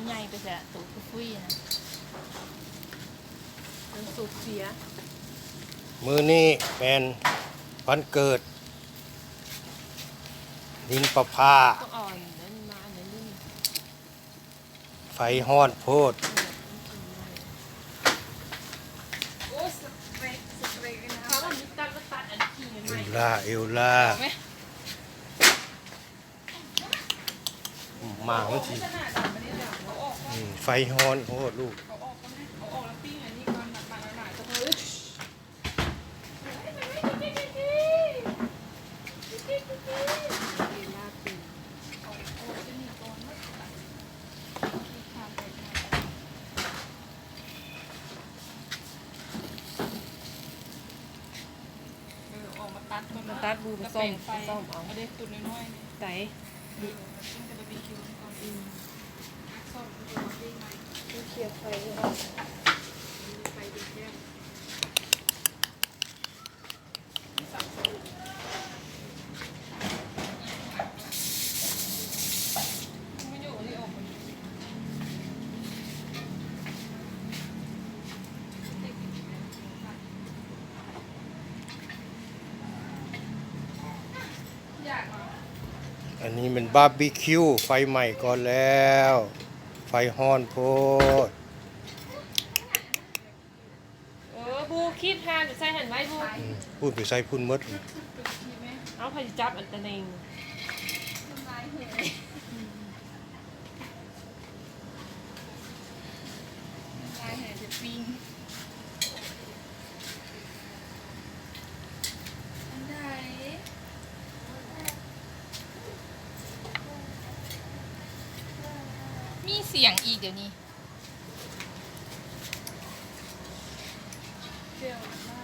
ໃຫຍ່ໄປແທ້ ໂຕຟຸຍໆນະ ມັນສຸກເສຍ. ມື້ນີ້ແມ່ນວັນເກີດນິນປະພາ ຕ້ອງເອົາອັນນັ້ນມາອັນນັ້ນນີ້ ໄຟຮ້ອນໂພດ. ເອວລາ ເອວລາ ໝາມັນຊິ ອືມ ໄຟຮ້ອນໂພດລູກ. ເອີ ອອກມາຕັດກ່ອນ ມາຕັດ ເນາະ ບູ ມາສ້ອມ ແປງໄຟ ມາສ້ອມເອົາ ເອົາເດ້ ຕຸ່ນນ້ອຍໆນີ້ ໃສ ເອີ ມັນເປັນບາບີຄິວກ່ອນ ອືມ ມັກສ້ອມຕົວເພງໃໝ່ ເຄຍໄຟກ່ອນ ໄຟເດັດແລ້ວ. ອັນນີ້ແມ່ນບາບີຄິວ ໄຟໄໝ້ກ່ອນແລ້ວ ໄຟຮ້ອນໂພດ. ເອີ ບູ ຄີບທານໄປໃສ່ຫັ້ນໄວ້ ບູ ອືມ ພຸ້ນໄປໃສ່ພຸ້ນໝົດ. ເອົາ ໃຜຊິຈັບອັນຕະແໜ່ງ ນ້ຳລາຍເຫື່ອຍ ນ້ຳລາຍເຫື່ອຍຈະປີ້ງ ອັນໃດ ມີສຽງອີກດຽວນີ້. ເຈວອັນນັ້ນ